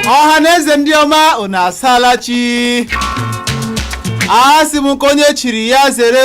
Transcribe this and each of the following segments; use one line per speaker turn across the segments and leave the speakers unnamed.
Ọha na eze, ndị ọma, unu asaala chi. Asị m nke onye chiri ya zere.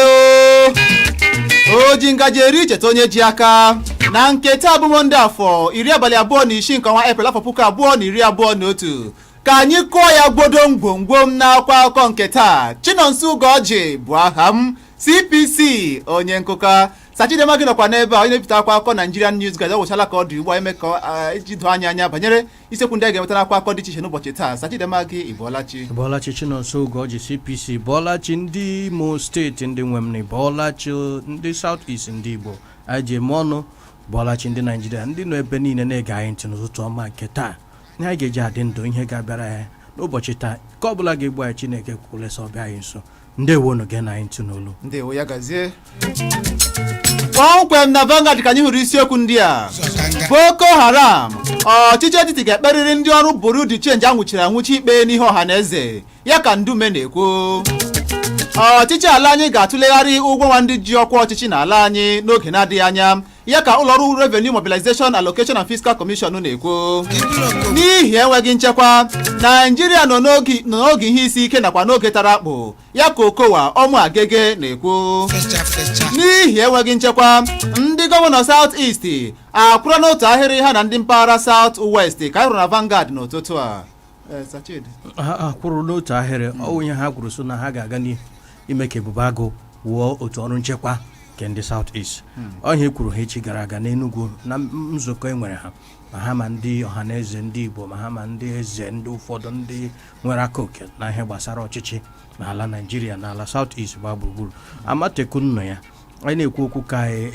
O ji ngaji eri, cheta onye ji aka. Na nke taa bụ Mọnde, afọ 26 nke ọnwa Eprel, afọ 2021, ka anyị kụọ ya gbodo ngwongwo m n'akwa akụkọ nke taa. Chinonso Ugorji bụ aha m, CPC onye nkụka. Sachidema gị nọkwa n'ebe a, onye na-ebipụta akwa akụkọ Nigerian News Guide. Ọ gwụchala ka ọ dị ugbu a ime ka iji doo anya anya banyere isiokwu ndị a ga-enweta n'akwa akụkọ dị iche iche n'ụbọchị taa. Sachidema gị, ị bọọla chi?
Bọọlachi, Chinonso Ugorji CPC. Bọọlachi, ndị Imo Steeti, ndị nwe m, na bọọlachi ndị South East, ndị Igbo anyị ji eme ọnụ. Bọọlachi, ndị Naijiria, ndị nọ ebe niile na-ege anyị ntị n'ụtụtụ ọma nke taa. Ihe anyị ga-eji adị ndụ, ihe ga-abịara ya n'ụbọchị taa, ka ọ bụla ga-egbu anyị, Chineke kwulesa ọbịa anyị nso. Ndewonu, gee na anyị ntị n'olu.
Ndewo, ya gazie. Kpọmkwem na Vanguard ka anyị hụrụ isiokwu ndị a: Boko Haram, ọchịchị etiti ga-ekperịrị ndị ọrụ Bureau de Change anwụchiri anwụchi ikpe n'ihe ọha na eze, ya ka Ndume na-ekwu. Ọchịchị ala anyị ga-atụlegharị ụgwọ ọnwa ndị ji ọkwa ọchịchị n'ala anyị n'oge na-adịghị anya, ya ka ụlọọrụ Revenue Mobilization, Allocation and Fiscal Commission na-ekwu. N'ihi enweghị nchekwa, Naijiria nọ n'oge ihe isi ike nakwa n'oge tara akpụ, ya ka Okowa ọmụ Agege na-ekwu.
Fecha fecha.
N'ihi enweghị nchekwa, ndị gọvanọ South East akwụrụ n'otu ahịrị ha na ndị mpaghara South West, ka anyị hụrụ na Vanguard n'ụtụtụ a. Sachid.
Ha kwụrụ n'otu ahịrị. Ọ ihe ha kwuru so na ha ga-aga n'ihu ime ka Ebube Agụ wuo otu ọrụ nchekwa nke ndị South East. Ọ ihe kwuru ha echi gara aga n'Enugu na nzukọ e nwere ha, ma ha ma ndị ọhaneze ndị Igbo, ma ha ma ndị eze, ndị ụfọdụ ndị nwere aka oke na ihe gbasara ọchịchị n'ala Naijiria, n'ala South East gbaa gburugburu. Amatekun nọ ya. Anyị na-ekwu okwu ka anyị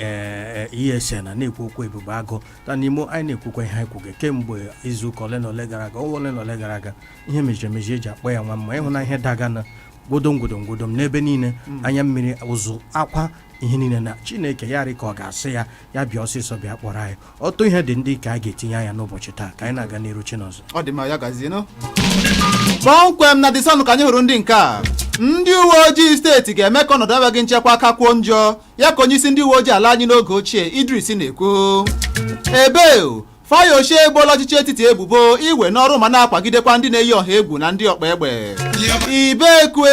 ESN na na-ekwu okwu Ebube Agụ ta n'Imo. Anyị na-ekwukwa ihe anyị kwuge kemgbe izuụka ole na ole gara aga, ọnwa ole na ole gara aga. Ihe mejiri emeji eji akpọ ya nwa mma ịhụ na ihe daga na gwodom gwodom gwodom n'ebe niile, anya mmiri, ụzụ akwa, ihe niile na Chineke ya rị ka ọ ga-asị ya ya bịa ọsịsọ, bịa kpọrọ anyị. Ọtụ ihe dị ndị ka a ga-etinye anya n'ụbọchị taa ka anyị na-aga n'iru. Chinọzọ.
Ọ dị mma, ya gazienụ. Kpọmkwem na The Sun ka anyị hụrụ ndị nke a: ndị uwe ojii steeti ga-eme ka ọnọdụ enweghị nchekwa kakwuo njọ, ya ka onyeisi ndị uwe ojii ala anyị n'oge ochie, Idris, na-ekwu. Ebe Fayose egbuola ọchịchị etiti ebubo iwe n'ọrụ ma na-akwagidekwa ndị na-eyi ọha egwu na ndị ọkpa egbe. Ibekwe,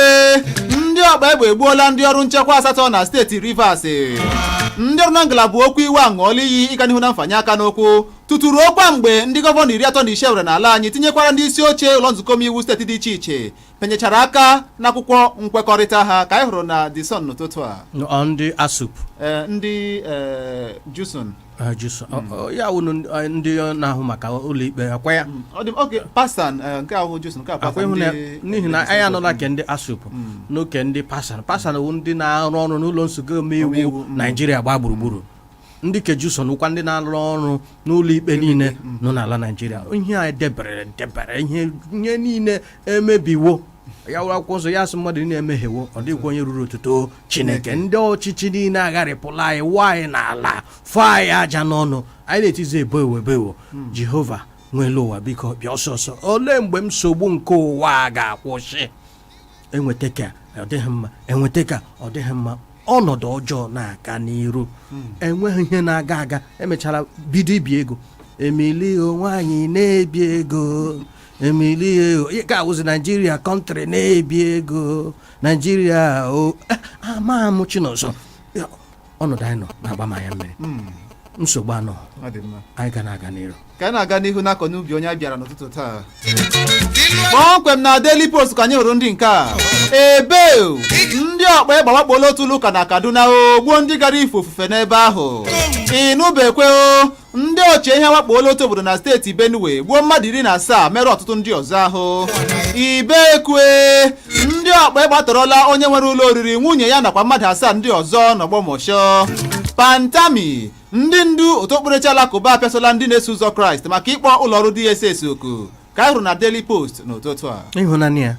ndị ọkpa egbe egbuola ndị ọrụ nchekwa asatọ na steeti Rivers. Ndị ọrụ na ngalaba okwu iwu aṅụọla iyi ịga n'ihu na mfanye aka n'okwu tuturu okwa mgbe ndị gọvanọ 35 were n'ala anyị, tinyekwara ndị isi oche ụlọ nzukọ omeiwu steeti dị iche iche, penyechara aka n'akwụkwọ nkwekọrịta ha, ka anyị hụrụ na The Sun n'ụtụtụ a.
Ọ ndị ASUP?
Ndị JUSUN.
Ya wụnụ ndị na-ahụ maka ụlọ ikpe akwa ya.
Ọ dị oge PASAN, nke ahụ JUSUN, nke a
akwa
PASAN.
Ịhụ na n'ihi na anyị anọla ke ndị ASUP n'oke ndị PASAN. PASAN wụ ndị na-arụ ọrụ n'ụlọ nzukọ omeiwu
omeiwu,
Naijiria gbaa gburugburu. Ndị ke JUSUN wụkwa ndị na-arụ ọrụ n'ụlọ ikpe niile nọ n'ala Naijiria. Ihe a debere debere ihe ihe niile emebiwo ya wụrụ akwụkwọ nsọ ya sị mmadụ niile emehiewo, ọ dịghịkwa onye ruru otuto Chineke. Ndị ọchịchị niile agharịpụla anyị, wụọ anyị n'ala, fọọ anyị aja n'ọnụ. Anyị na-etizi ebo ewo ebo ewo, Jehova nwere ụwa, biko bịa ọsọ ọsọ. Olee mgbe nsogbu nke ụwa a ga-akwụsị? Enweta ka ọ dịghị mma, enweta ka ọ dịghị mma, ọnọdụ ọjọọ na-aga n'iru, enweghị ihe na-aga aga. Emechara bido ibi ego, emili onwe anyị na-ebi ego, emili ego ka awụzi Naijiria country na-ebi ego Naijiria. O ama m Chinọzọ, ya, ọnọdụ anyị nọ na-agba m anya mmiri. Nsogbu anọ.
Ọ dị mma.
Anyị ga na-aga n'iru.
Ka anyị na-aga n'ihu n'akọ n'ubi onye a bịara n'ụtụtụ taa. Kpọmkwem na Daily Post ka anyị hụrụ ndị nke a: ebe ndị ọkpa egbe wakpola otu ụlọ ụka na Kaduna, o gbuo ndị gara ife ofufe n'ebe ahụ. Ịnụbekwe o, ndị ochie ihe wakpola otu obodo na steeti Benue, gbuo mmadụ 17, merụ ọtụtụ ndị ọzọ ahụ. Ibekwe, ndị ọkpa egbe atọrọla onye nwere ụlọ oriri, nwunye ya nakwa mmadụ asaa ndị ọzọ n'Ọgbọmọshọ. Pantami, ndị ndu otu okpukperechi alakụba apịasụla ndị na-eso ụzọ Kraịst maka ịkpọ ụlọọrụ DSS oku, ka anyị hụrụ na Daily Post n'ụtụtụ a.
Ịhụnanya ya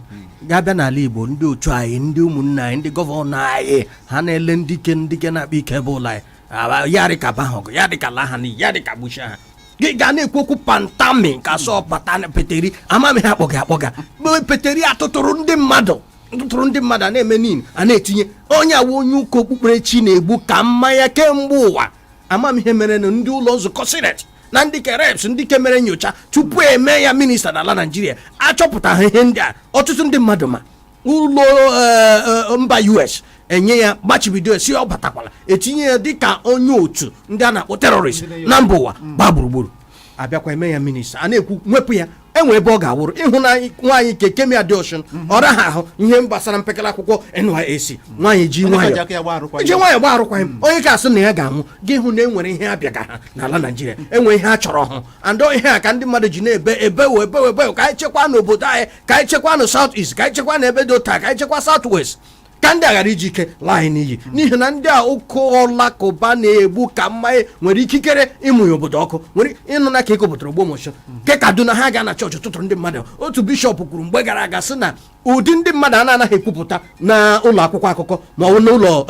ga-abịa n'ala Igbo, ndị otu anyị, ndị ụmụnne anyị, ndị gọvanọ anyị, ha na-ele ndị ike, ndị ike na-akpa ike ebe ụlọ anyị. Ya dị ka bahọgụ, ya dị ka laha n'iyi, ya dị ka gbuchi ha. Gị ga na-ekwu okwu Pantami nke asọ bata peteri amamihe akpọga akpọga. Mgbe peteri atụtụrụ ndị mmadụ, ntụtụrụ ndị mmadụ a na-eme niile a na-etinye onye awa onye ụka okpukperechi na-egbu ka mmanya kemgbe ụwa. Amamihe mere na ndị ụlọ nzukọ senate na ndị ke reps, ndị ke mere nyocha tupu eme ya minista n'ala Naijiria, achọpụtaghị ihe ndị a. Ọtụtụ ndị mmadụ ma ụlọ mba US enye ya gbachibido, si ọ batakwala, etinye ya dịka onye otu ndị a na-akpọ terrorist na mba ụwa gbaa gburugburu. Abịakwa eme ya minista, a na-ekwu nwepụ ya. Enwere ebe ọ ga-awụrụ ịhụ na nwaanyị nke Kemi Adeosun ọra ha ahụ ihe gbasara mpekele akwụkwọ NYSC, nwaanyị ji
Onye ka
nwayọ
ji aka ya gba arụkwaghịm.
Ji nwayọ gba arụkwaghịm. Onye ka asị na ya ga-anwụ, gị hụ na enwere ihe abịaga ha n'ala Naijiria, enwere ihe a chọrọ hụ. And ihe a ka ndị mmadụ ji na-ebe ebewo ebewo ebewo, ka anyị chekwaa n'obodo anyị, ka anyị chekwaa na South East, ka anyị chekwaa na ebe dị otu a, ka anyị chekwaa South West, ka ndị a ghara iji ike laa anyị n'iyi, n'ihi na ndị a ụkọ ọlakụba na-egbu ka mmanya nwere ikikere ịmụnye obodo ọkụ, nwere ịnụ na ka ekopụtara Ogbomosho nke Kaduna. Ha ga na chọọchị tụtụrụ ndị mmadụ. Otu bishọp kwuru mgbe gara aga sị na ụdị ndị mmadụ a na-anaghị ekwupụta na ụlọ akwụkwọ akụkọ ma ọ bụ n'ụlọ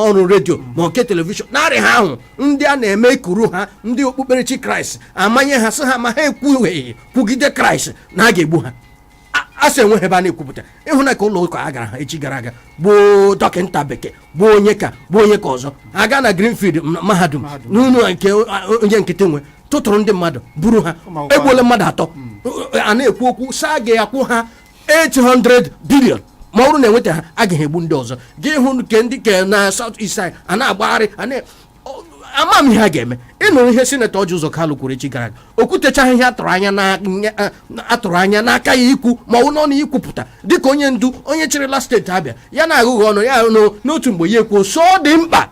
ọrụ redio ma nke telivishọn narị ha ahụ, ndị a na-eme ekuru ha ndị okpukperechi Kraịst amanye ha, sị ha ma ha ekwughị kwugide Kraịst na a ga-egbu ha. A sị enweghị ebe a na-ekwupụta. Ịhụ na ka ụlọ ụka a gara ha echi gara aga gbuo dọkịta bekee, gbuo onye ka gbuo onye ka ọzọ, aga na Greenfield mahadum n'ụlọ nke onye nkịtị nwe, tụtụrụ ndị mmadụ buru ha.
Ụmụ akwụkwọ.
Egbuola mmadụ atọ. A na-ekwu okwu sa ga-akwụ ha 800 billion ma ọ bụrụ na enweta ha, agaghị egbu ndị ọzọ. Gị hụ nke ndị ke na South East anyị a na-agbagharị a na ama m ihe a ga-eme. Ịnụrụ ihe Senator Orji Uzor Kalu kwuru echi gara aga, o kwutechaghị ihe atụrụ anya na atụrụ anya n'aka ya ikwu ma ọ bụ n'ọnụ ikwupụta dịka onye ndu, onye chịrịla steeti Abịa. Ya na-aghụghọ ọnụ ya n'otu mgbe ya ekwuo so ọ dị mkpa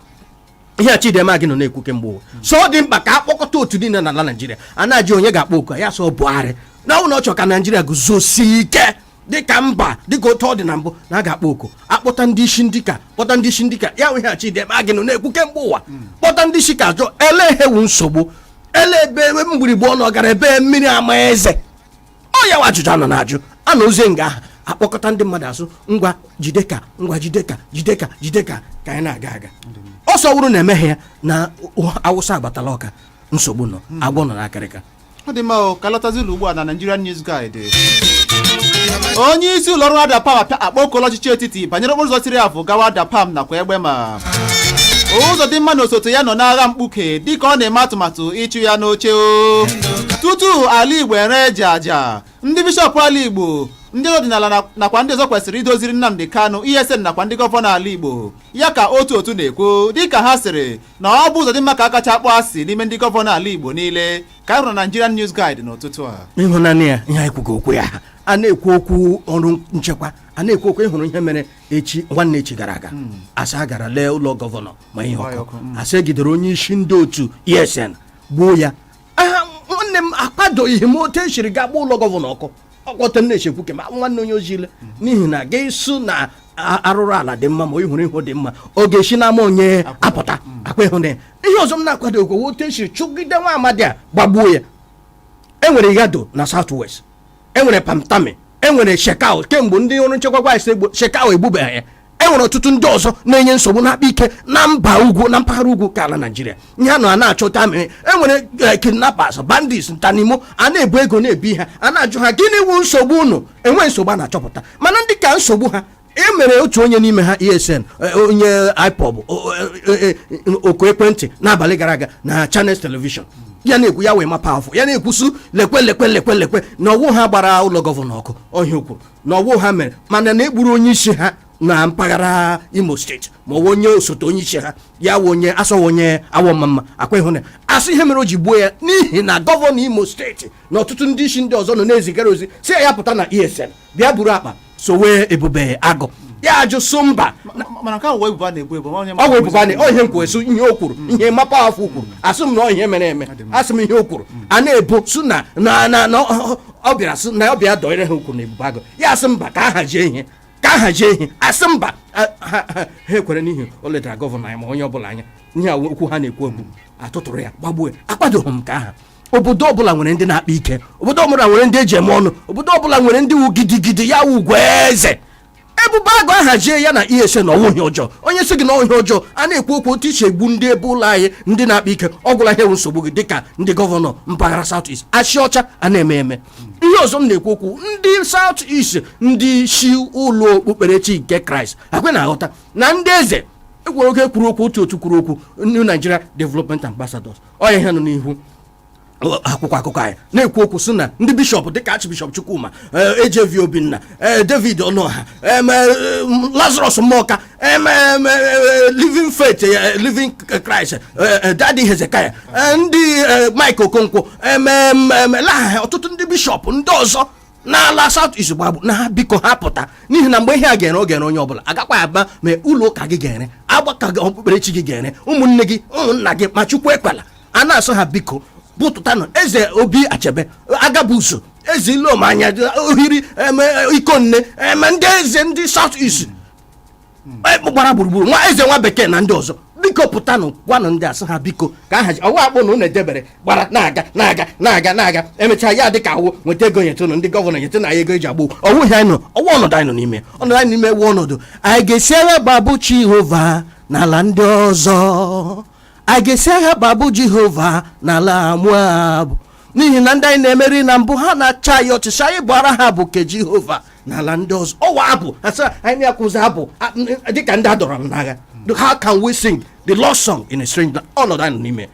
ihe a Chidema gị nọ na-ekwu kemgbe ụwa, so ọ dị mkpa ka a kpọkọta otu niile n'ala Naijiria. A na-ajụ onye ga-akpọ oku a, ya sọ Buhari na ọ bụ na ọ chọrọ ka Naijiria guzosie ike dịka mba, dịka otu ọ dị na mbụ, na a ga-akpọ oku, akpọta ndị isi, ndị ka kpọta ndị isi, ndị ka ya nwe ihe a Chidema gị nọ na-ekwu kemgbe ụwa, kpọta ndị isi ka jụọ ele ihe wu nsogbu, ele ebe mgbirigbe ọnụ gara, ebe mmiri ama eze ọ ya wa. Ajụjụ a nọ na-ajụ a na ozie nga ahụ akpọkọta ndị mmadụ azụ, ngwa jideka, ngwa jideka, jideka, jideka, ka anyị na-aga aga ọsọ wụrụ na emeghe ya na Awụsa agbatala ọka, nsogbu nọ, agwọ nọ n'akịrịka.
Ọ dị mma o, ka lọtazi ụlọ ugbu a na Nigerian News Guide. Onye isi ụlọọrụ Adapam akpọkuola ọchịchị etiti banyere okporo ụzọ siri afụ gawa Adapam nakwa egbe ma ụzọ dị mma na osote ya nọ n'agha mkpuke dịka ọ na-eme atụmatụ ịchụ ya n'oche o tutu ala Igbo ere eji aja. Ndị bishọp ala Igbo, ndị ọdịnala nakwa ndị ọzọ kwesịrị idoziri Nnamdi Kanu, ESN nakwa ndị gọvanọ ala Igbo, ya ka otu otu na-ekwu, dịka ha sịrị na ọ bụ ụzọ dị mma ka a kacha akpọ asị n'ime ndị gọvanọ ala Igbo niile, ka anyị hụrụ na Nigerian News Guide n'ụtụtụ a.
Ịhụnanya ya, ihe anyị kwugo okwu ya, a na-ekwu okwu ọrụ nchekwa, a na-ekwu okwu. Ịhụrụ ihe mere echi nwanne echi gara aga, asa gara lee ụlọ gọvanọ ma ihe
Gbaa ya
ọkụ.
ọkụ,
Asa egidere onye isi ndị otu ESN, gbuo ya. Aha nwanne m, akwadoghị m otu esiri gaa gba ụlọ gọvanọ ọkụ. Ọkwọta m na-echekwu ke ma nwanne onye ojile, n'ihi na gị sụ na arụrụ ala dị mma, ma ịhụrụ ihu dị mma, ọ ga-esi n'ama onye apụta akwa ịhụ na ya. Ihe ọzọ m na-akwado okwu, otu esiri chụgide nwa amadi a gbagbuo ya. Enwere Igado na South West, enwere Pantami, enwere Shekau. Kemgbe ndị ọrụ nchekwa gwa egbu Shekau, egbubeghị ya. Enwere ọtụtụ ndị ọzọ na-enye nsogbu na-akpa ike na mba ugwu, na mpaghara ugwu ka ala Naijiria. Ihe a nọ a na-achọta mere enwere kidnappers, bandits, ntanimo a na-ebu ego na-ebu ha, a na-ajụ ha gịnị wu nsogbu unu. Enwe nsogbu a na-achọpụta, mana ndị ka nsogbu ha e mere otu onye n'ime ha ESN, onye IPOB, oku ekwentị n'abalị gara aga na Channels Television, ya na-ekwu ya wee mapa afọ ya na-ekwusu lekwe lekwe lekwe lekwe na ọwụ ha gbara ụlọ gọvanọ ọkụ. Ọhịa kwuru na ọwụ ha mere, mana na egburu onye isi ha na mpaghara Imo Steeti, ma ọ bụ onye osote onye isi ha, ya wụ onye asọwa onye awọ mma mma akwa ịhụ na asị ihe mere o ji gbuo ya, n'ihi na gọvanọ Imo Steeti na ọtụtụ ndị isi ndị ọzọ nọ na-ezigara ozi si ya pụta na ESN bịa buru akpa sowe Ebube Agụ. Ya ajụ sụ mba.
Mana nke ahụ wụ ebubo a na-ebu ebu onye
ọ bụ ebubo a ọ ihe m kwuru, ihe o kwuru, ihe mapa afọ kwuru, asị m na ọ ihe mere eme, asị m ihe o kwuru a na-ebo sụ na na na na ọ bịara sị na ọ bịa dọnyere ha ukwu na Ebube Agụ, ya asị mba, ka a hazie ihe. Ka a hazie ihe, asị mba, ha ekwere n'ihi o letara gọvanọ anyị ma onye ọbụla anya ihe a okwu ha na-ekwu okwu atụtụrụ ya gbagbuo ya. Akwadoghị m ka aha. Obodo ọbụla nwere ndị na-akpa ike, obodo ọbụla nwere ndị eji eme ọnụ, obodo ọbụla nwere ndị wu gidigidi, ya wu ugwu eze. Ebube Agụ ahazie ya na ESN, ọwụ ihe ọjọọ? Onye sị gị na ọwụ ihe ọjọọ, a na-ekwu okwu otu isi egbu ndị ebe ụlọ anyị, ndị na-akpa ike, ọ gwụla ihe wụ nsogbu gị dịka ndị gọvanọ mpaghara South East. Achị ọcha a na-eme eme. Ihe ọzọ m na-ekwu okwu, ndị South East, ndị si ụlọ okpukperechi nke Kraịst, akwe na-aghọta na ndị eze ekwere oge kwuru okwu, otu otu kwuru okwu, New Nigeria Development Ambassadors, ọ ihe nọ n'ihu akwụkwọ akụkọ anyị na-ekwu okwu sị na ndị bishọp dịka Archbishop Chukwuma, Ejevi Obinna, David Ọnụọha, Lazarus Mmụọka, Living Faith, Living Christ, Daddy Hezekiah, ndị Mike Okonkwo, laha ọtụtụ ndị bishọp ndị ọzọ n'ala South East gbagbu na ha, biko ha pụta, n'ihi na mgbe ihe a ga-ere, ọ ga-ere onye ọbụla. Agakwa aba ma ụlọ ụka gị ga-ere, agbaka gị, okpukperechi gị ga-ere, ụmụnne gị, ụmụnna gị, ma Chukwu ekwela. A na-asọ ha, biko bụtụtanụ eze Obi Achebe, Agabuso, eze Ilomanya, Ohiri eme Ikonne, eme ndị eze ndị South East gbara gburugburu, nwa eze nwa bekee na ndị ọzọ, biko pụtanụ, gwanụ ndị asị ha biko ka ahazi ọwa akpụ na ụnụ edebere gbara na-aga na-aga na-aga na-aga, emechaa ya dị ka awụ nweta ego nyetụnụ ndị gọvanọ, nyetụ na ya ego eji agba ọwụ ihe anyị nọ. Ọwụ ọnọdụ anyị nọ n'ime, ọnọdụ anyị n'ime ewu ọnọdụ anyị ga-esi agha gbabụ Jehova n'ala ndị ọzọ, anyị ga-esi agha gbabụ Jehova n'ala Moab, n'ihi na ndị anyị na-emeri na mbụ ha na-acha anyị ọchịchị anyị gbara ha bụ ke Jehova n'ala ndị ọzọ. Ọwa abụ asa anyị na-akwụzi abụ dịka ndị a dọrọ n'agha. How can we sing the Lord's song in a strange land? Ọnọdụ anyị nọ n'ime.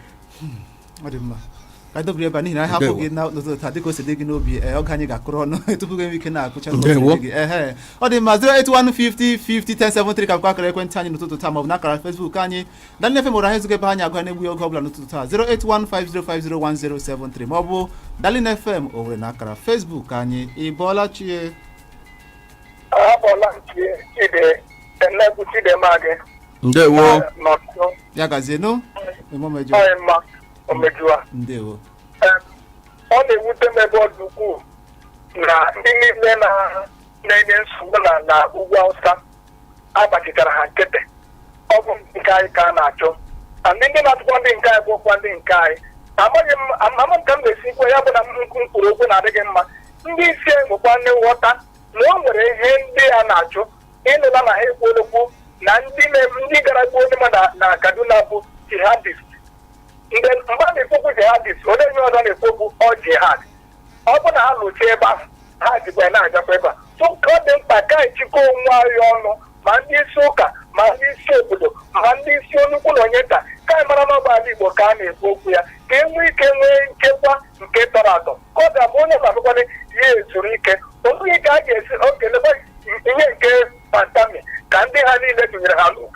Ọ dị mma, ka anyị dobiri ebe a n'ihi na anyị hapụ gị na n'ụtụtụ taa dịka o si dị gị n'obi. Ee, oge anyị ga-akụrụ ọnụ tupu gị enwe ike na-akụcha n'otu
Ndewo.
dị gị. Ehe, ọ dị mma. 08150 50 1073 ka bụkwa akara ekwentị anyị n'ụtụtụ taa, maọbụ n'akara Facebook anyị Daniel FM. Ụra ezugo ebe anyị agụ na-egbughị oge ọbụla n'ụtụtụ taa. 08150501073 maọbụ Darling FM Owerri na akara Facebook anyị. Ị bọọla chie?
Abọla Chide Enegwu Chidema gị.
Ndewo.
Nọtụ.
Ya gazienụ, emumejo.
Anyị mma omejua.
Ndewo.
Ọ na-ewute m ebe ọ dị ukwuu na ndị niile na-enye nsogbu na ugwu Awụsa agbachitara ha nkịtị. Ọ bụ ndị nke anyị ka a na-achọ na ndị na-atụkwa ndị nke anyị bụkwa ndị nke anyị. Amaghị m ama m ka m ga-esi kwe ya bụ na m kwuru okwu na-adịghị mma. Ndị isi nwekwa ndị nghọta na o nwere ihe ndị a na-achụ. Ịnụla na ha ekwuola okwu na ndị gara gbuo ndị mmadụ na Kaduna bụ jihadist. Mgbe a na-ekwu okwu jihadist, onye ihe ọzọ na-ekwu okwu ọ jihad. Ọ bụ na ha lụchie ebe ahụ, ha jikwa ya na-agakwa ebe a. So ka ọ dị mkpa ka anyị chịkọọ onwe anyị ọnụ, ma ndị isi ụka, ma ndị isi obodo, ma ndị isi onukwu na onye nta, ka anyị mara n'ọgba ala Igbo ka a na-ekwu okwu ya, ka e nwee ike nwee nchekwa nke tọrọ atọ, ka ọ ga-abụ onye na-abụkwana ya ezuru ike. Onweghị ka a ga-esi okelekwa ihe nke Pantami ka ndị ha niile tụnyere ha n'ugwu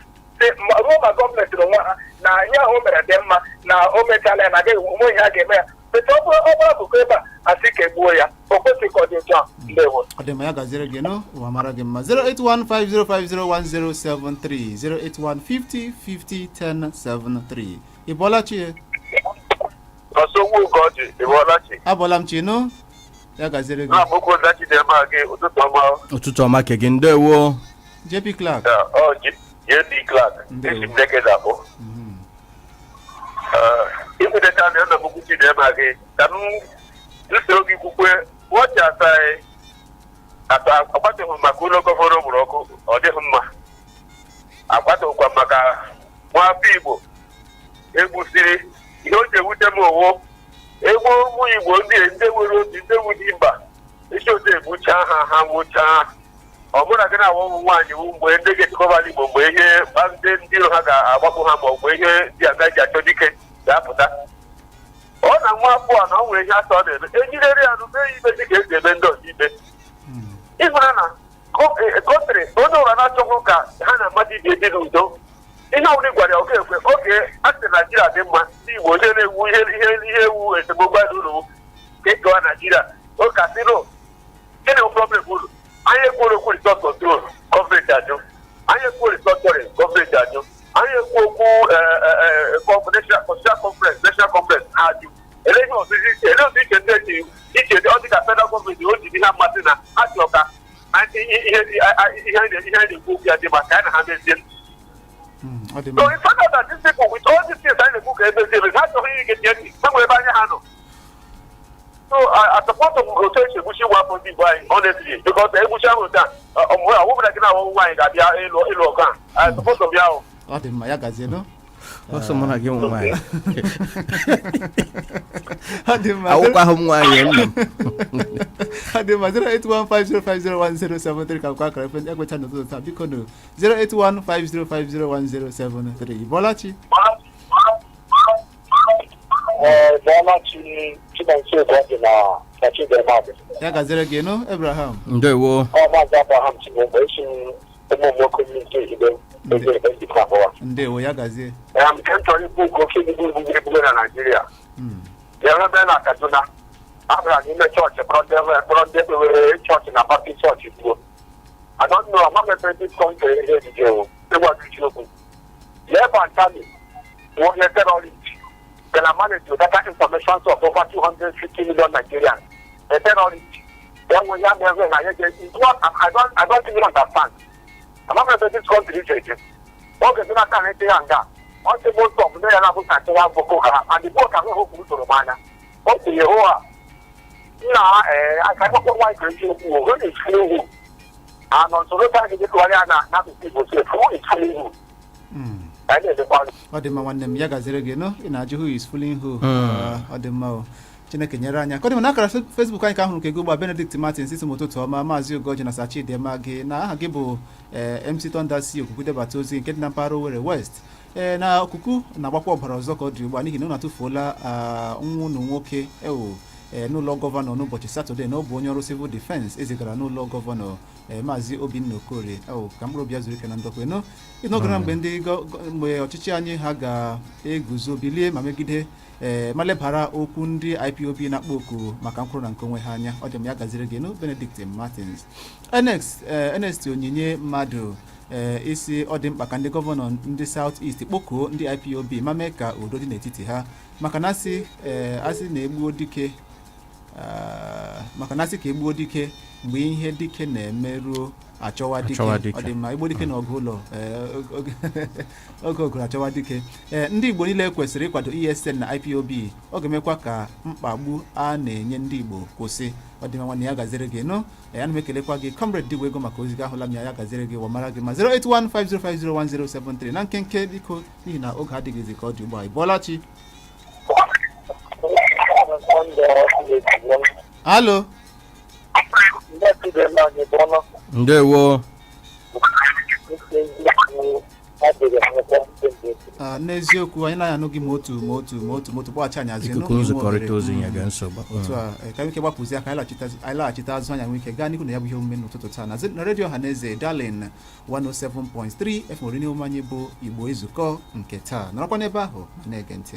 ruo ma gọọmenti n'onwe ha na ihe ahụ o mere dị mma na o mechala ya na agaghị onwe ihe a ga-eme ya bete. Ọ bụrụ akụkụ ebe a asị ka egbuo ya, o kwesịghị ka ọ dị otu a. Ndewo.
Ọ dị mma, ya gaziere gị nụ, ụwa mara gị mma. 08150501073, 08150 50 1073. Ị bọọla chi?
Ọsọgbu Ugoji, ị bọọla chi?
Abọọla m chi nụ, ya gaziere gị.
Na mokwu Chidema gị, ụtụtụ ọma.
Ụtụtụ ọma ke gị, ndewo.
JP Clark.
Ya, ọ JP Clark.
Ndewo.
Esi m Nekede abụ. Ikwudeta na ọnọdụ Chidema gị ka m nso gị kwukwe wọchị asa anyị ata. Akwatụghị maka ụlọ gọvanọ gburu ọkụ, ọ dịghị mma. Akwatụghịkwa maka nwafọ Igbo egbusiri. Ihe o ji ewute m owo egbu ụmụ Igbo, ndị nwere obi, ndị nwere mba isi otu egbuchaa ha, ha nwụchaa. Ọ bụrụ na gị na-awa ụmụ nwaanyị wu mgbe ndị ga-echekọbala Igbo, mgbe ihe ndị iro ha ga-agbapụ ha, ma ọ mgbe ihe ndị aga ji achọ dike ga-apụta. Ọ na nwa afọ a na ọ nwere ihe atọ ọ na-eme, ejidere ya nụ mee ya ikpe dị ka esi eme ndị ọzọ ikpe. Ịhụra na country onye ụra na-achọghị ka ha na mmadụ ibi ebi n'udo, ihe ọbụla ị gwara ya ọ ga-ekwe. Oge a sị Naijiria dị mma, ndị Igbo ihe na-ewu ihe ewu esemokwu anyị n'ụlọ ka ekewa Naijiria. Oke asị no, gịnị bụ problem unu? Anyị ekwuola okwu resource control, gọọmenti ajụ. Anyị ekwuo restructuring, gọọmenti ajụ. Anyị ekwu okwu national conference, national conference, ha ajụ. Ele ihe ọzọ iche, ele ọzọ iche ndị eji iche ọ dị ka federal gọọmenti o ji ihe mmasị na ha chọrọ ka anyị ihe ihe ihe na-ekwu okwu ya dị mma ka anyị na ha mezie.
Ọ dị
So
mma.
it's not that these people with all these things anyị na-ekwu ka emezie emezi, ha chọrọ ihe ga-etinye ntị ha nwere ebe anya ha nọ. So I support otu esi egbuchi nwa afọ ndị Igbo anyị, honestly, because egbuchi ahụ taa ọmụmụ ọwụbụla gị na ọwụwa nwaanyị ga-abịa ịlụ ọgụ a. I support of ya ahụ.
Ọ dị mma, ya gazie nụ.
Ọsọ mụ na gị nwe nwaanyị.
Ọ dị mma.
Awụkwa ahụ m nwaanyị nna m.
Ọ dị mma, 08150501073 ka nkwa akara ekwentị ekwecha n'ụtụtụ taa, biko nụ, 08150501073. Bọlachi.
Ee, Bọlachi Chinonso Ugwuanyi na na Chidimma dị.
Ya gaziere gị nụ, Abraham.
Ndewo.
Ọ Maazị Abraham Chinwegbe, esi m ụmụ nwoke ndị Ihide ezi ebe njikọ abụọ.
Ndewo, ya gazie.
Ee, nke m chọrọ ikwu nke oke igbu igbu egbugbe na Naịjirịa. Ya ebe na Kaduna, a bịara n'ime chọọchị kpọrọ ndị ekpewere chọọchị na Baptist chọọchị gbuo. I don't know, amaghị ebe this country ihe ejije o, ịgwa gị eziokwu. Lee Pantami, bụ onye terrorist, bịara manage to gather information of over 250 million Nigerians. A terrorist. Enwe ya na-enwe na ya ga- What I don't even understand. Amaghị ebe this country is eje. Oge Jonathan na-ete ya nga, ọ sị most of ndị ya na-abụ ka achịwa Boko Haram and the Boko Haram kwuru tụrụ m anya. O si Yehowa nna ee aka akwụkwọ nwaanyị ka eziokwu o who is fooling who? Anọ nsoro taa gị tụgharịa na n'asụsụ Igbo sị who is fooling who? Ka anyị na-edekwa.
Ọ dị mma, nwanne m, ya gaziri gị nụ. Ị na-ajụ who is fooling who. Ah, ọ dị mma o, Chineke nyere anyị aka. Ọ dị mma, n'akara Facebook anyị ka ahụrụ nke gị ugbu a. Benedict Martins isi m ụtụtụ ọma, Maazị Ugoji na Sachidema gị na aha gị bụ MC Thunder si Okuku debata ozi nke dị na mpaghara Owerri West, ee na Okuku na-agbakwa ọbara ọzọ ka ọ dị ugbu a n'ihi na unu atụfuola nwa unu nwoke ewo ee n'ụlọ gọvanọ n'ụbọchị Satọde, na ọ bụ onye ọrụ civil defense ezigara n'ụlọ gọvanọ, maazị Obinna Okorie ewo, ka mkpụrụ obi ya zuru ike na ndokwa nụ ịnọgara na mgbe ndị mgbe ọchịchị anyị ha ga-eguzo bilie ma megide ee ma lebara okwu ndị IPOB na-akpọ oku maka mkpụrụ na nke onwe ha anya. Ọ dị m, ya gaziri gị nụ, Benedict Martins. Nx Ernest Onyinye mmadụ ee isi ọ dị mkpa ka ndị gọvanọ ndị South East kpọkuo ndị IPOB ma mee ka udo dị n'etiti ha, maka na asị ee asị na-egbuo dike, maka na asị ka egbuo dike mgbe ihe dike na-emeruo achọwa dike.
Achọwa dike.
Ọ dị mma, egbuo dike na ọgụ ụlọ oge ogoro achọwa dike. Ee, ndị Igbo niile kwesịrị ịkwado ESN na IPOB, ọ ga-emekwa ka mkpagbu a na-enye ndị Igbo kwụsị. Ọ dị mma, nwanne, ya gaziri gị nụ. Ee, ana m ekelekwa gị, Comrade Digwe Ego, maka ozi gị. Ahụla m ya, ya gaziri gị, wamara gị ma. 08150501073 na nkenke, biko, n'ihi na oge adịghịzi ka ọ dị ugbu a. Ị bọọla chi? Alo.
Ndewo.
Ah, n'eziokwu anyị naghị anụ gị ma otu ma otu ma otu ma otu. Kpọghachi anyị azụ.
Ikuku
n'oge
nzukọrịta
ohere.
Ozi nye gị nsogbu.
Otu a ka anyị ike gbapụzi aka anyị laghachite azụ anya nwee ike gaa n'ihu na ya bụ ihe omume n'ụtụtụ taa na redio ọha na eze Darling 107.3 FM. Oriri omume anyị bụ Igbo Ezukọ nke taa. Nọrọkwa n'ebe ahụ ma na-ege ntị.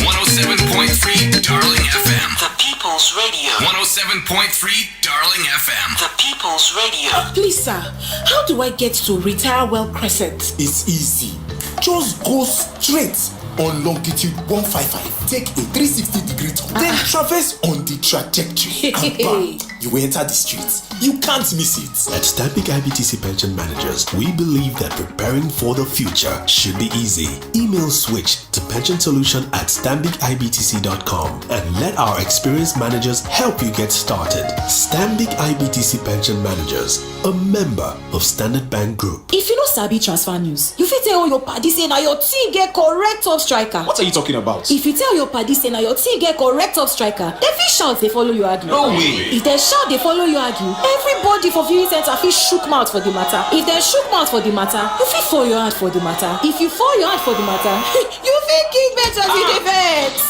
107.3 Darling FM.
The People's Radio.
107.3 Darling FM.
The People's Radio.
Please, sir, how do I get to Retire Well Crescent?
It's easy. Just go straight on longitude 155, take a 360 degree turn, then traverse on the trajectory, and bam, you enter the streets. You can't miss it.
At Stanbic IBTC Pension Managers, we believe that preparing for the future should be easy. Email switch to pensionsolution@stanbicibtc.com and let our experienced managers help you get started. Stanbic IBTC Pension Managers, a member of Standard Bank Group.
If you no sabi transfer news, you fit tell all your padi say na your team get correct top striker.
What are you talking about?
If you tell your padi say na your team get correct top striker, dem fit shout dey follow you argue.
No way.
If dem shout dey follow you argue, everybody for viewing centre fit shook mouth for the matter. If dem shook mouth for the matter, you fit fall your hand for the matter. If you fall your hand for the matter, you fit kick bench as you dey vex.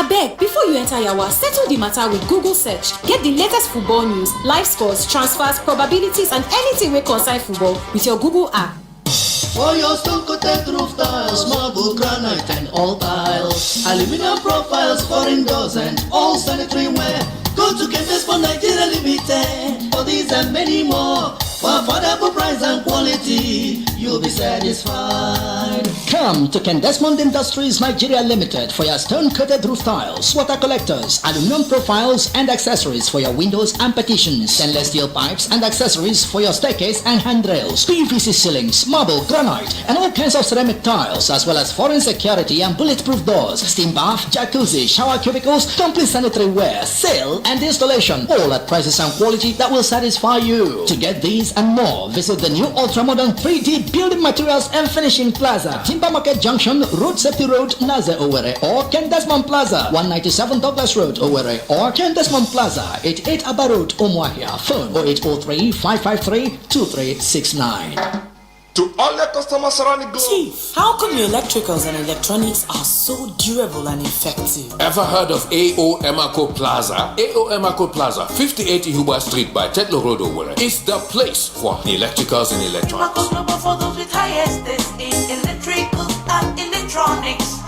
Abeg, before you enter yawa, settle the matter with Google search. Get the latest football news, live scores, transfers, probabilities and anything wey concern football with your Google app.
For your stone coated roof tiles, marble, granite, and all tiles, aluminum profiles, foreign doors, and all sanitary ware. Go to Kendis for Nigeria Limited for these and many more. For affordable price and quality, you'll be satisfied.
Come to Kendesmond Industries Nigeria Limited for your stone-coated roof tiles, water collectors, aluminum profiles and accessories for your windows and partitions, stainless steel pipes and accessories for your staircase and handrails, PVC ceilings, marble, granite, and all kinds of ceramic tiles, as well as foreign security and bulletproof doors, steam bath, jacuzzi, shower cubicles, complete sanitary ware, sale and installation, all at prices and quality that will satisfy you. To get these and more, visit the new ultra-modern 3D Building Materials and Finishing Plaza, Timber Market Junction, Road Safety Road, Naze Owerri, or Ken Desmond Plaza, 197 Douglas Road, Owerri, or Ken Desmond Plaza, 88 Aba Road, Umuahia. Phone 0803 553 2369.
To all the customers around the globe.
Chief, how come your electricals and electronics are so durable and effective?
Ever heard of AO Emako Plaza? AO Emako Plaza, 58 Ihuba Street by Tetlow Road, Owerri, is the place for the electricals and electronics.
Global for those with highest taste in electrical and electronics.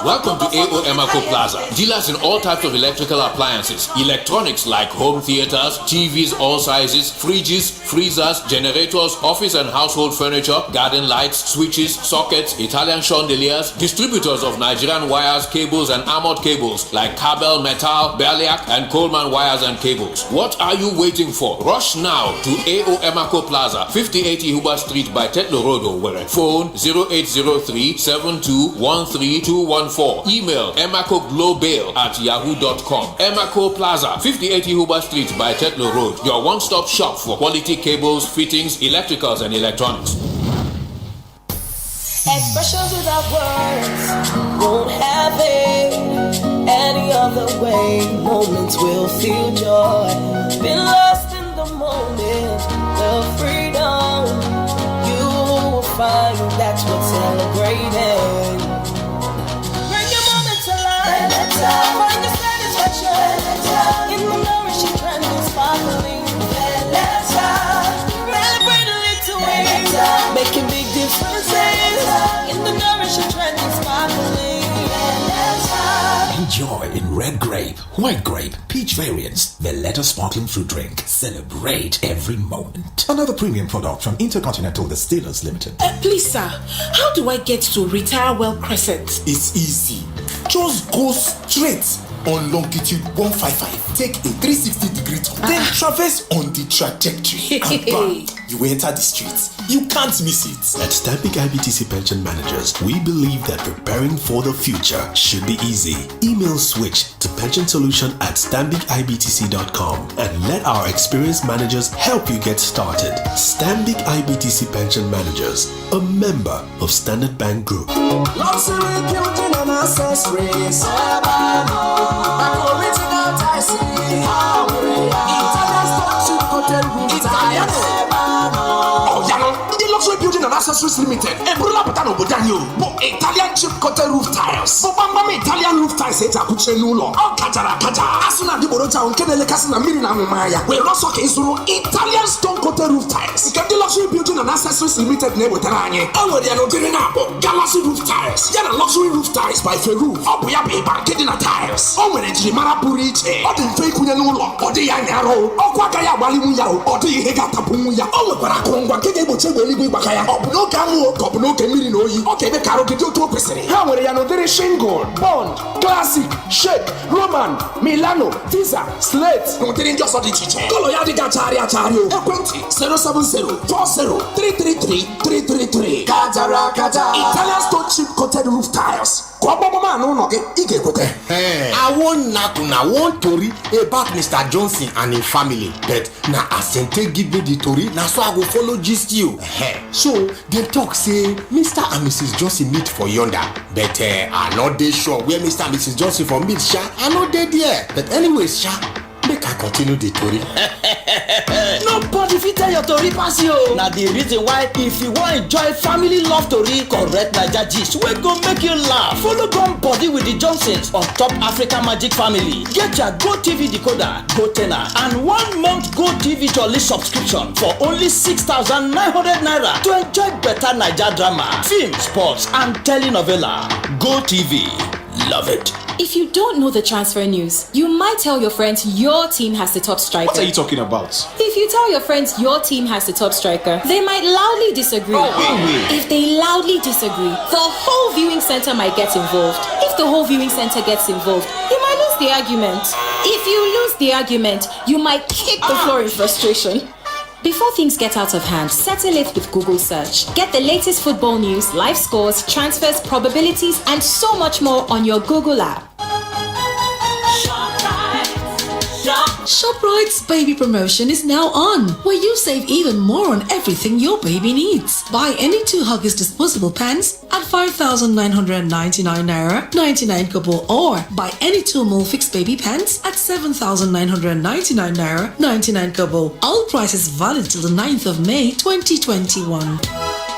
Welcome to AO Emako Plaza. Dealers in all types of electrical appliances, electronics like home theaters, TVs all sizes, fridges, freezers, generators, office and household furniture, garden lights, switches, sockets, Italian chandeliers, distributors of Nigerian wires, cables and armored cables like Kabel Metal, Berliak and Coleman wires and cables. What are you waiting for? Rush now to AO Emako Plaza, 58 Ihuba Street by Tetlow Road, Owerri. Phone 0803 7213 214. Email emacoglobal at yahoo.com. Emaco Plaza, 58 Ihuba Street by Tetlow Road. Your one-stop shop for quality cables, fittings, electricals and electronics.
Expressions without words won't have it any other way. Moments will feel joy. Been lost in the moment, the freedom you will find. That's what's celebrating. Bring your moment to life. Find your satisfaction in the nourishing trend and sparkling. Celebrate a little way, making big differences in the nourishing trend and sparkling.
Enjoy in red grape, white grape, peach variants, Veleta sparkling fruit drink. Celebrate every moment.
Another premium product from Intercontinental Distillers Limited.
Please, sir, how do I get to Retire Well Crescent?
It's easy. Just go straight on longitude 155. Take a 360 degree turn, then traverse on the trajectory. And bam, you enter the streets. You can't miss it.
At Stanbic IBTC Pension Managers, we believe that preparing for the future should be easy. Email switch to pensionsolution at stanbicibtc.com and let our experienced managers help you get started. Stanbic IBTC Pension Managers, a member of Standard Bank Group.
Luxury building and accessories. Like original tiles. Italian stone coated roof tiles.
Ọ̀yànà ndị Luxury Building and Accessories Limited eburula pụta n'obodo anyị o bụ Italian chip coated roof tiles bụ gbamgbam Italian roof tiles eji akwụchie n'ụlọ ọ kachara akacha asụ na adịgboroja ahụ nke na-elekasị na mmiri na amụma ya were ọsọ ka ịzụrụ Italian stone coated roof tiles nke ndị Luxury Building and Accessories Limited na-ewetara anyị e nwere ya n'ụdịrị na-abụ Galaxy roof tiles ya na Luxury roof tiles by Ferruf ọ bụ ya bụ ịgba nke dị na tiles o nwere njirimara pụrụ iche ọ dị mfe ịkụnye n'ụlọ ọ dịghị anya arụ ọkụ agaghị agbalinwu ya o ọ dịghị ihe ga-atapụnwu ya o nwekwara akụrụngwa nke ga-egbochi egbe eluigwe ịgbaka ya ọ bụ n'oge anwụ ka ọ bụ n'oge mmiri na oyi ọ ga-eme ka arụ gị dị otu o kwesịrị ha nwere ya n'ụdịrị shingle bond classic shake roman milano tisa slate na ụdịrị ndị ọzọ dị iche iche colour ya adịghị achagharị achagharị o ekwentị 07040333333 kajara akaja Italian stone chip coated roof tiles ka ọ gbọgbọm anụ ụlọ gị ị ga-ekweta.
I wan knack una one tori about Mr. Johnson and him family, but na as dem take give me the tori, na so I go follow gist you. So dem talk say Mr. and Mrs. Johnson meet for yonder, but I no dey sure where Mr. and Mrs. Johnson for meet sha. I no dey there. But anyways sha, make Make I continue the tori.
Nobody fit tell your tori pass you. Na the reason why if you wan enjoy family love tori, correct Naija gist wey go make you laugh, follow gum body with the Johnsons on top Africa Magic Family. Get your GoTV decoder, GoTenna and 1 month GoTV Jolly subscription for only 6,900 naira to enjoy better Naija drama, film, sports and telenovela. GoTV, love it.
If you don't know the transfer news, you might tell your friends your team has the top striker.
What are you talking about?
If you tell your friends your team has the top striker, they might loudly disagree.
Oh,
If they loudly disagree, the whole viewing center might get involved. If the whole viewing center gets involved, you might lose the argument. If you lose the argument, you might kick the floor in frustration. Before things get out of hand, settle it with Google search. Get the latest football news, live scores, transfers, probabilities, and so much more on your Google app.
ShopRite's baby promotion is now on, where you save even more on everything your baby needs. Buy any two Huggies disposable pants at 5,999 naira 99 kobo, or buy any two Molfix baby pants at 7,999 naira 99 kobo. All prices valid till the 9th of May 2021.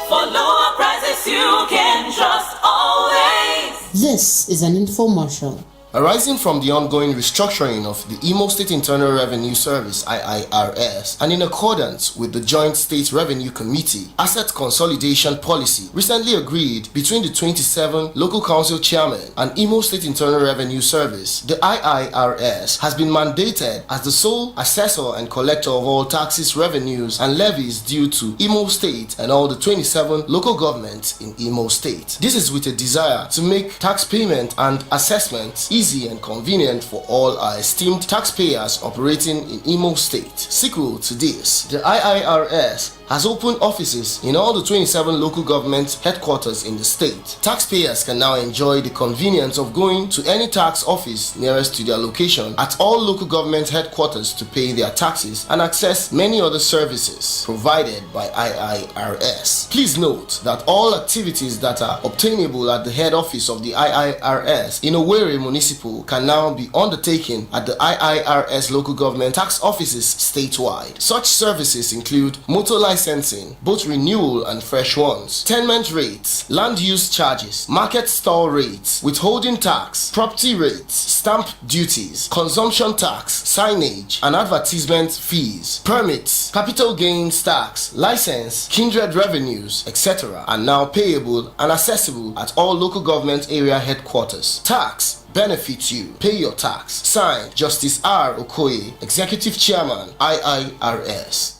For lower prices you can trust always.
This is an infomercial.
Arising from the ongoing restructuring of the Imo State Internal Revenue Service IIRS and in accordance with the Joint State Revenue Committee Asset Consolidation Policy recently agreed between the 27 local council chairmen and Imo State Internal Revenue Service, the IIRS has been mandated as the sole assessor and collector of all taxes, revenues and levies due to Imo State and all the 27 local governments in Imo State. This is with a desire to make tax payment and assessment easy and convenient for all our esteemed taxpayers operating in Imo State. Sequel to this, the IIRS has opened offices in all the 27 local government headquarters in the state. Taxpayers can now enjoy the convenience of going to any tax office nearest to their location at all local government headquarters to pay their taxes and access many other services provided by IIRS. Please note that all activities that are obtainable at the head office of the IIRS in Owerri Municipal can now be undertaken at the IIRS local government tax offices statewide. Such services include motor licensing, both renewal and fresh ones, tenement rates, land use charges, market stall rates, withholding tax, property rates, stamp duties, consumption tax, signage and advertisement fees, permits, capital gains tax, license, kindred revenues, etc. are now payable and accessible at all local government area headquarters. Tax benefits you. Pay your tax. Signed, Justice R. Okoye, Executive Chairman, IIRS.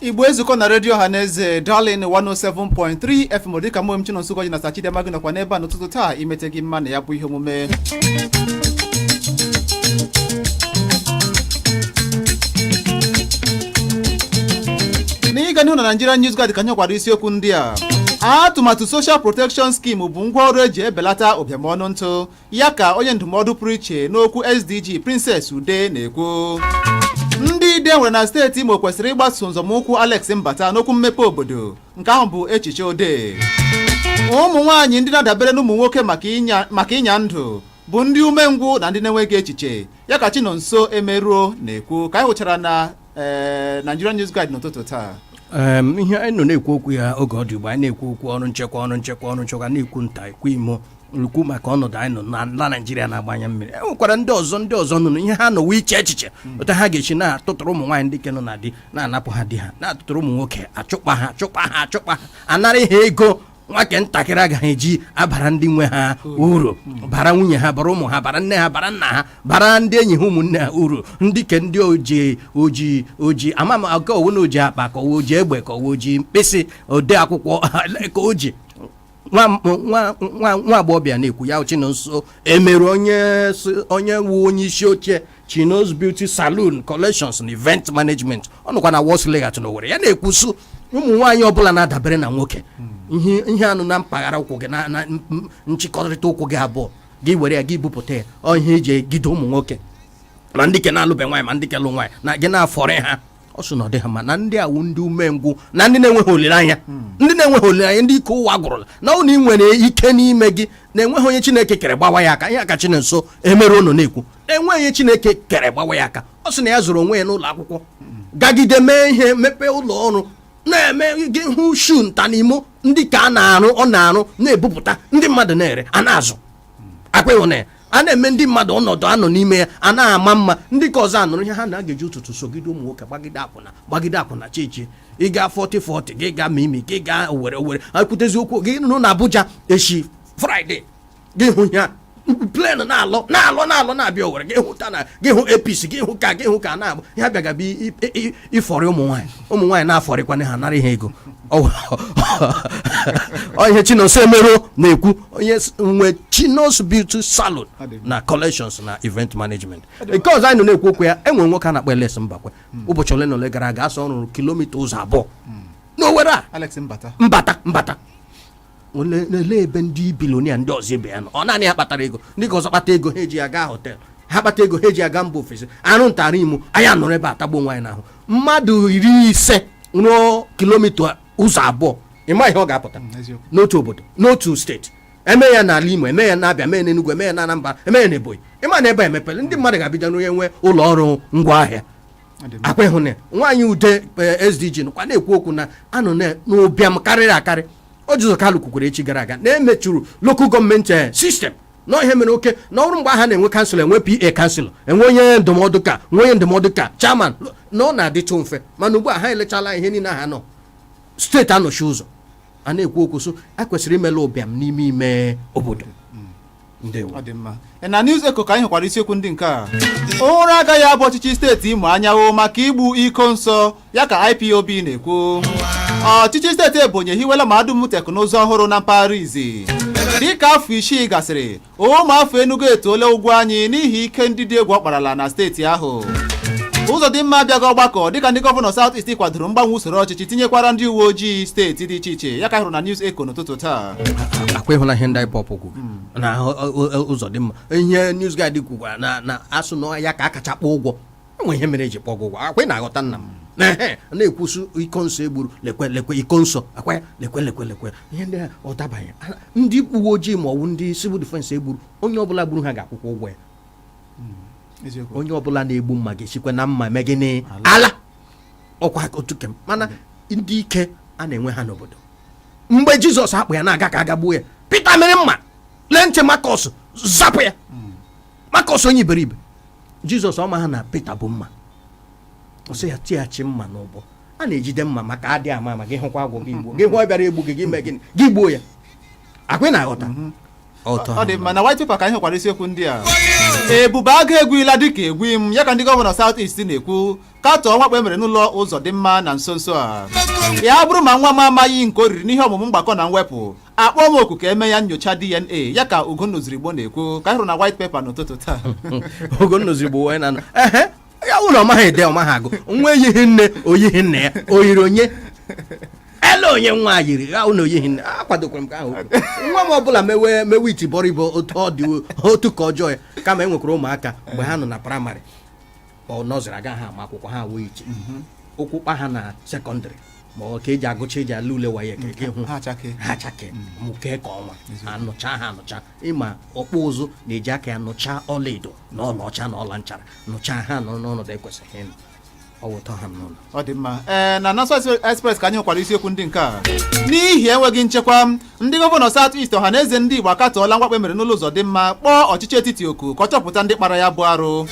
Igbo ezukọ na redio ọha na eze Darling 107.3 FM, dịka mụ m Chinonso Ugorji na Sachidema gị nọkwa n'ebe a n'ụtụtụ taa imete gị mma na ya bụ ihe omume. N'ịga n'ihu na Nigerian News Guard ka anyị nwekwara isiokwu ndị a: atụmatụ Social Protection Scheme bụ ngwaọrụ eji ebelata ụbịam ọnụ ntụ, ya ka onye ndụmọdụ pụrụ iche n'okwu SDG Princess Ude na-ekwu. Ndị ide nwere na steeti Imo kwesịrị ịgbaso nzọmụkwụ Alex Mbata n'okwu mmepe obodo, nke ahụ bụ echiche ode. Ụmụ nwaanyị ndị na-adabere n'ụmụ nwoke maka ịnya ndụ bụ ndị umengwụ na ndị na-enweghị echiche, ya ka Chinonso Emeruo na-ekwu, ka anyị hụchara na ee Nigerian News Guide n'ụtụtụ taa.
Ihe anyị nọ na-ekwu okwu ya oge ọ dị ugbu anyị na-ekwu okwu ọrụ nchekwa, ọrụ nchekwa, ọrụ nchekwa, na-ekwu nta, ekwu imo, ekwu maka ọnọdụ anyị nọ na ala Naijiria na-agbanya mmiri. E nwekwara ndị ọzọ, ndị ọzọ nọ ihe ha nọwa iche echiche otu ha ga-esi na-atụtụrụ ụmụ nwaanyị ndị ke nọ na di, na-anapụ ha di ha, na-atụtụrụ ụmụ nwoke, achụkpa ha, achụkpa ha, achụkpa ha, anara ha ego nwake ntakịrị agaghị eji abara ndị nwe ha uru, bara nwunye ha, bara ụmụ ha, bara nne ha, bara nna ha, bara ndị enyi ha, ụmụnne ha uru. Ndị ke ndị oji oji oji ama m ka owu na oji akpa, ka owu oji egbe, ka owu oji mkpịsị ode akwụkwọ, ka o ji nwa nwa nwa nwa agbọghọbịa na-ekwu ya. Chinonso emerụ onye wu onye isi oche Chinos Beauty Saloon Collections and Event Management, ọ nọkwa na Wọs Layout n'Owerri, ya na-ekwusu ụmụ nwaanyị ọbụla na-adabere na nwoke, ihe ihe anụ na mpaghara ụkwụ gị na nchịkọrịta ụkwụ gị abụọ gị were ya gị bupụta ya, ọ ihe eji egide ụmụ nwoke, ma ndị ke na-alụbe nwaanyị, ma ndị ke lụ nwaanyị, na gị na-afọrị ha. Ọ sị na ọ dịghị mma na ndị awụ ndị umengwụ na ndị na-enweghị olileanya, ndị na-enweghị olileanya, ndị ike ụwa gwụrụla, na ọ na ị nwere ike n'ime gị, na-enweghị onye Chineke kere gbawa ya aka. Ihe aka Chinonso emere ụnụ na-ekwu, na-enweghị onye Chineke kere gbawa ya aka. Ọ sị na ya zụrụ onwe ya n'ụlọ akwụkwọ, gagide mee ihe, mepee ụlọ ọrụ na-eme gị hụ shu nta n'imo ndị ka a na-arụ, ọ na-arụ na-ebupụta, ndị mmadụ na-ere, a na-azụ akwa ịhụnanya, a na-eme ndị mmadụ ọnọdụ anọ n'ime ya a na-ama mma. Ndị ka ọzọ anụrụ ihe ha na-agaji ụtụtụ sogide ụmụ nwoke, gbagide akwụna, gbagide akwụna, chichi ịga 40 40, gị gaa mimi, gị gaa Owere Owere, akwutezi okwu gị nụ na Abuja echi Friday, gị hụ ya plane na-alọ na-alọ na-alọ na-abịa Owere, gị hụta na gị hụ APC, gị hụ ka gị hụ ka na-abụ ya bịagabi ịfọrị ụmụ nwaanyị, ụmụ nwaanyị na-afọrịkwana ha, nara ihe ego. Ọ ihe Chinonso Emero na-ekwu, onye nwe Chinos Beauty Salon na collections na event management. Nke ọzọ anyị nọ na-ekwu okwu ya, enwere nwoke a na-akpọ Alex Mbakwe. Ụbọchị ole na ole gara aga, asọ ọ rụrụ kilomita ụzọ 2 n'Owere a.
Alex Mbata.
Mbata, Mbata. Olee ebe ndị billionaire ndị ọzọ ibe ya nọ? Ọ naanị ya kpatara ego? Ndị ka ọzọ kpata ego, ha eji ya gaa hotel, ha kpata ego, ha eji ya gaa mba ofesi, arụ ntara imo. Anyị anọrọ ebe atagbo nwaanyị n'ahụ. Mmadụ 50 rụọ kilomita ụzọ 2, ịma ihe ọ ga-apụta n'otu obodo, n'otu steeti? Eme ya n'ala Imo, eme ya n'Abịa, eme ya n'Enugwu, eme ya na Anambra, eme ya n'Ebonyi, ịma na ebe a emepere, ndị mmadụ ga-abịa n'onye nwe ụlọ ọrụ ngwaahịa. Akwa ịhụnanya nwaanyị ude SDG nọkwa na-ekwu okwu na anọ n'ụbịam karịrị akarị. Orji Uzor Kalu kwukwara echi gara aga na emechuru local government system na ihe mere oke na ọrụ mgbe ha na-enwe councillor, enwe PA councillor, enwe onye ndụmọdụ ka nwe onye ndụmọdụ ka chairman, na ọ na-adịtụ mfe. Mana ugbu a ha elechala ihe niile ha nọ steeti anọchi ụzọ a na-ekwu okwu, so a kwesịrị imela ụbịam n'ime ime obodo. Ndewo.
Ọ dị mma. Na News Echo ka anyị hụkwara isiokwu ndị nke a: ụra agaghị abụ ọchịchị steeti Imo anyanwụ maka igbu iko nsọ ya, ka IPOB na-ekwu. Ọchịchị steeti Ebonyi ehiwela mahadum teknụzụ ọhụrụ na mpaghara Izi. Dịka afọ 6 gasịrị, ụmụafọ Enugu etoola ụgwọ anyị n'ihi ike ndị dị egwu ọ kparala na steeti ahụ. Ụzọdịmma abịaghị ọgbakọ dịka ndị gọvanọ South East kwadoro mgbanwe usoro ọchịchị, tinyekwara ndị uwe ojii steeti dị iche iche ya, ka hụrụ na News Echo n'ụtụtụ taa.
Akwa ịhụla ihe ndị IPOB kwuru na ụzọ dị mma, ihe News Guide kwukwara na asụ na ya ka a kacha kpọọ ụgwọ, enwe ihe mere eji kpọọ gị ụgwọ. Akwa ị na-aghọta nna m na ehe na-ekwusu iko nsọ egburu, lekwe lekwe iko nsọ, akwa ya lekwe lekwe lekwe ihe ndị a ọ dabaghị. Ndị uwe ojii ma ọ bụ ndị civil defense egburu, onye ọbụla gburu ha ga-akwụkwọ ụgwọ ya. Onye ọbụla na-egbu mma ga-esikwa na mma eme gịnị? Ala ọkwa otu kem. Mana ndị ike a na-enwe ha n'obodo, mgbe Jizọs akpụ ya na-aga ka aga gbuo ya, Pita mere mma, lee ntị Makọs, zapụ ya. Makọs onye iberibe, Jizọs ọma ha na Pita bụ mma, ọ sị ya tighachi mma n'ụbọ. A na-ejide mma maka adị ama ama, gị hụkwa agwọ, gị gbuo, gị hụ ọ bịara egbu gị, gị mee gịnị? Gị gbuo ya. Akwa ị na-aghọta?
Ọ dị mma. Na white paper ka anyị hụkwara isiokwu ndị a: ebube agụ egwuila dịka egwu m ya, ka ndị gọvanọ South East na-ekwu, katọọ mwakpo e mere n'ụlọ Ụzọdịmma na nso nso a. Ya bụrụ ma nwa m amaghị nke o riri n'ihe ọmụmụ mgbakọ na mwepụ, akpọọ m oku ka eme ya nyocha DNA ya, ka Ugonna Ozurigbo na-ekwu, ka anyị hụrụ na white paper n'ụtụtụ taa.
Ugonna Ozurigbo wee na ehe ya wụ na ọ maghị ede, ọ maghị agụ, nwa eyighị nne, oyighị nna ya, o yiri onye ele onye nwa yiri ya na oyighị nne. Akwadokwara m ka ahụ nwa m ọbụla mewe mewe itibọrịbọ, otu ọ dị otu ka ọjọọ ya. Kama e nwekwara ụmụaka mgbe ha nọ na primary ọ nursery agaghị ama akwụkwọ, ha wee iche ụkwụ kpa ha na secondary, ma ọ ka eji agụcha, eji ala ule WAEC, ka gị hụ
ha achake,
ha achake mụkee ka ọnwa anụcha ha anụcha. Ịma ọkpụ ụzụ na-eji aka ya nụcha ọlaedo na ọlaọcha na ọla nchara, nụcha ha nọ n'ọnọdụ ekwesịghị ịnọ. Ọ wụtọ ha m n'ụlọ.
Ọ dị mma. Ee, na National Express ka anyị hụkwara isiokwu ndị nke a: n'ihi enweghị nchekwa, ndị gọvanọ South East, Ọhaneze ndị Igbo akatọọla mwakpo emere n'ụlọ Ụzọdịmma, kpọọ ọchịchị etiti oku ka ọ chọpụta ndị kpara ya bụ arụ.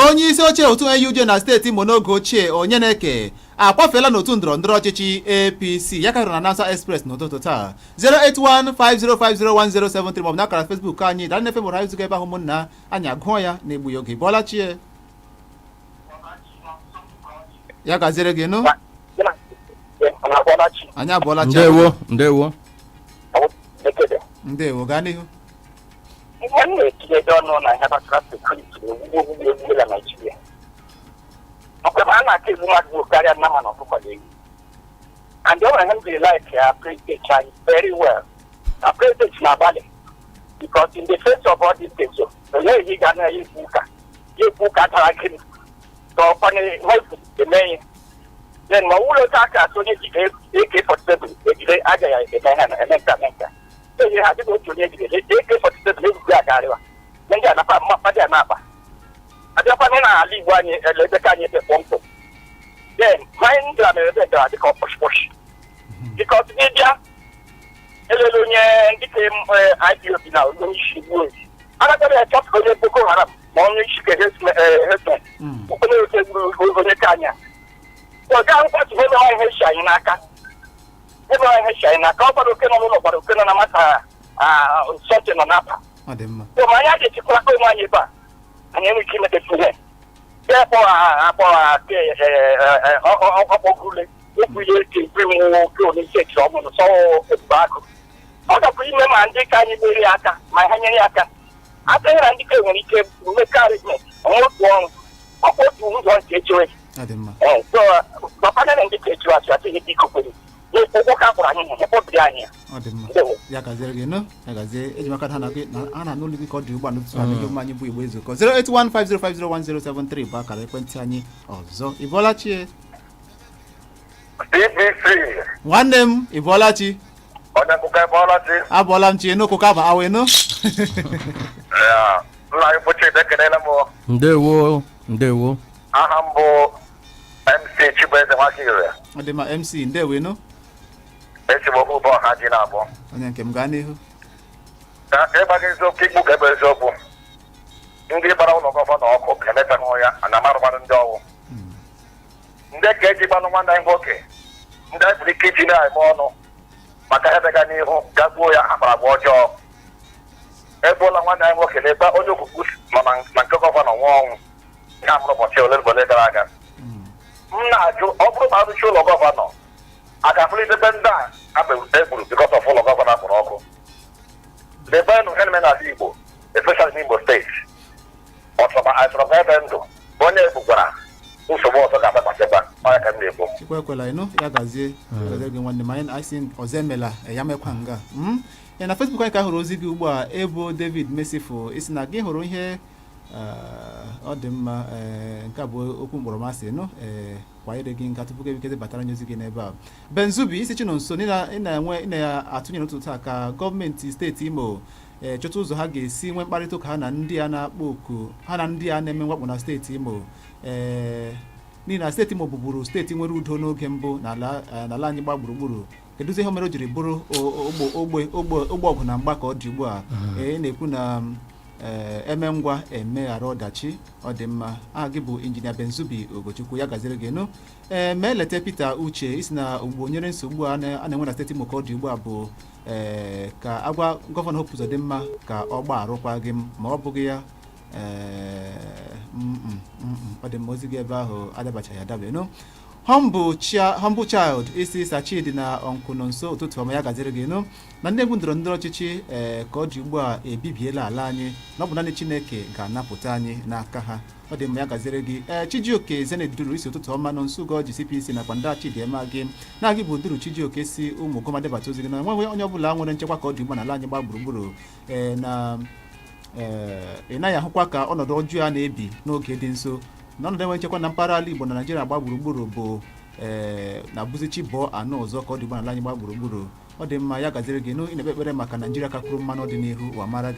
Onye isi oche otu NUJ na steeti Imo n'oge ochie, onye na-eke akwafeela n'otu ndọrọ ndọrọ ọchịchị APC ya, ka hụrụ na National Express n'ụtụtụ taa. 08150501073 maọbụ n'akara Facebook anyị dara n'efe mụrụ anyị zụga ebe ahụ. Ụmụnna anyị agụọ ya na-egbughị oge. Bọọla chie, ya gaziere gị nụ. Anyị abụọla chi.
Ndewo, ndewo.
Ndewo, gaa n'ihu.
Ihe m na-etinyedo ọnụ na ihe gbasara security na ogbugbu ogbugbu egbu na Naịjirịa, maka na a na-aka egbu mmadụ gburu karịa nnama na ọkụkọ na ewu. And o nwere ihe m jiri like ya, president anyị very well, na president na-agbalị, because in the face of all these things, onye ihe ga na ekwu ụka ya ekwu ụka dara gịnị ka ọ kwanye eme ya. Then ma ụlọ otu aka atụ onye jide AK47 ejide agaghị eme ha na eme nka eme nka. Eyi ha dịka otu onye jide AK47 ebugo agarịwa. Ndị a nakwa mmadụ a na-akpa. Abịakwana n'ala Igbo anyị ele ebe ka anyị ebe kpọmkwem. Then my ndra mere ebe dara dịka ọkpọshkpọsh. Because gị bịa elele onye ndị ka IPOB na onye isi gbuo ezi. Anatara ya chọpụta onye Boko Haram ma onye isi ka herdsmen. Onye otu egburu onye ka anya. So gaa nkwatu ebe ọ ihe si anyị n'aka. Ebe ọ ihe si anyị n'aka ọ gbara oke nọ n'ụlọ gbara oke nọ na mata sọntị nọ n'apa.
Ọ dị mma.
So ma anyị ga-echekwara onwe anyị ebe a anyị enweghị ike imeta ihe. Akpọ akpọ ọkpọgule okwu ihe eke mkpe onye steeti ọbụla sọ ebube akụ. Ọ gakwa ime ma ndị ka anyị nyere ya aka ma ha nyere ya aka. Aka na ndị ka nwere ike mmekọ arrangement otu ọrụ ọkwa otu ụzọ nke echewe.
Ọ dị mma.
So papa na ndị ka echewe achị achị ihe biko kwere ụkwụ ka kpọrọ anyị ihe kpọbiri anyị ya.
Ọ dị mma. Ya gaziere gị nụ, ya gazie ejimaka ha na gị na a na-anụ olu gị ka ọ dị ugbu a n'ụtụtụ a n'ihe omume anyị bụ Igbo Ezukọ. 08150501073 bụ akara ekwentị anyị ọzọ. Ị bọọla chi?
BBC.
Nwanne m, ị bọọla chi?
Onye akụkọ ebe chi.
Abọọla m chi n'ụkụkọ aba awa enu.
Nna anyị bụ Chidi, ekelela m.
Ndewo, ndewo.
Aha m bụ MC Chibueze Nwakire.
Ọ dị mma MC, ndewo enu.
Esi m okwu bụ ọha ji na-abụ.
Onye nke m, gaa n'ihu.
Ka ịgba gị eziokwu, ikpu ka ebe eziokwu. Ndị gbara ụlọ gọvanọ ọkụ emechaghị ya na marụmarụ ndị ọwụ. Ndị ka eji gbanụ nwanne anyị nwoke, ndị anyị pụrụ ike iji na-eme ọnụ maka ebe ga n'ihu gagbuo ya akpara agwa ọjọọ. Ebuola nwanne anyị nwoke n'ebe onye okwukwu nọ na nke gọvanọ nwụọ ọnwụ ya mụrụ ụbọchị ole na ole gara aga. M na-ajụ, ọ bụrụ ma arụchi ụlọ gọvanọ a ga-afụlitekwe ndị a egburu because of ụlọ gọvanọ akpọrọ ọkụ? Lebenụ ihe na-eme n'ala Igbo, especially n'Imo steeti. Ọchọrọ ebe ndụ onye egbukwara nsogbu ọzọ ga-adakwasịkwa ọya ka m na-ekwu.
Chukwu ekwela ịnụ. Ya gazie, gazie gị nwanne m. Anyị anyị sị ọzọ emela ya mekwa nga. Na Facebook anyị ka hụrụ ozi gị ugbu a. Ebo David Mesifo isi na gị hụrụ ihe ọ dị mma. Nke a bụ okwu mkpọrọmasị nụ ee kwanyere gị nka tupu gị ebikeze batara nye ozi gị n'ebe a. Benzubi isi Chinonso ị na-enwe ị na-atụnye n'ụtụtụ taa ka gọọmenti steeti Imo chọta ụzọ ha ga-esi nwee mkparịta ụka ha na ndị a na-akpọ oku ha na ndị a na-eme mwakpo na steeti Imo, n'ihi na steeti Imo bụburu steeti nwere udo n'oge mbụ n'ala anyị gba gburugburu. Kedụzi ihe mere o jiri bụrụ ogbe ogbe ogbe ogbe ọgụ na mgba ka ọ dị ugbu a? Ee, na-ekwu na eme ngwa emeghara ọdachi. Ọ dị mma. Aha gị bụ injinia Benzubi Ogochukwu, ya gaziri gị nụ. Mee leta Peter Uche isi na ugbo nyere nsogbu a na-enwe na steeti Imo ka ọ dị ugbu a bụ ka agwa gọvanọ Hope Uzodimma ka ọ gbagharụkwa gị ma ọ bụghị ya. Ọ dị mma, ozi gị ebe ahụ adabachaghị adabe nụ. Humble Child isi Sachidi na ọnkụ nọ nso, ụtụtụ ọma, ya gaziri gị nụ. Na ndị egwu ndọrọ ndọrọ ọchịchị ka ọ dị ugbu a ebibiela ala anyị, na ọ bụ naanị Chineke ga-anapụta anyị n'aka ha. Ọ dị mma, ya gaziri gị. Chijioke Zeneduru isi ụtụtụ ọma nọ nso Ugoji CPC nakwa ndị Chidiema gị na gị bụ Duru Chijioke si ụmụ goma debata ozi gị na enweghị onye ọbụla nwere nchekwa ka ọ dị ugbu a n'ala anyị gbaa gburugburu. Na ị naghị ahụkwa ka ọnọdụ ọjọọ a na-ebi n'oge dị nso na ọnọdụ enwe nchekwa na mpaghara ala Igbo na Naijiria gba gburugburu bụ na-abụzi chi bọọ anọ ọzọ ka ọ dị ugbu a n'ala anyị gba gburugburu. Ọ dị mma, ya gaziri gị nụ. Ị na-ekpe ekpere maka Naijiria kakwuru mma n'ọdịnihu wa mara gị.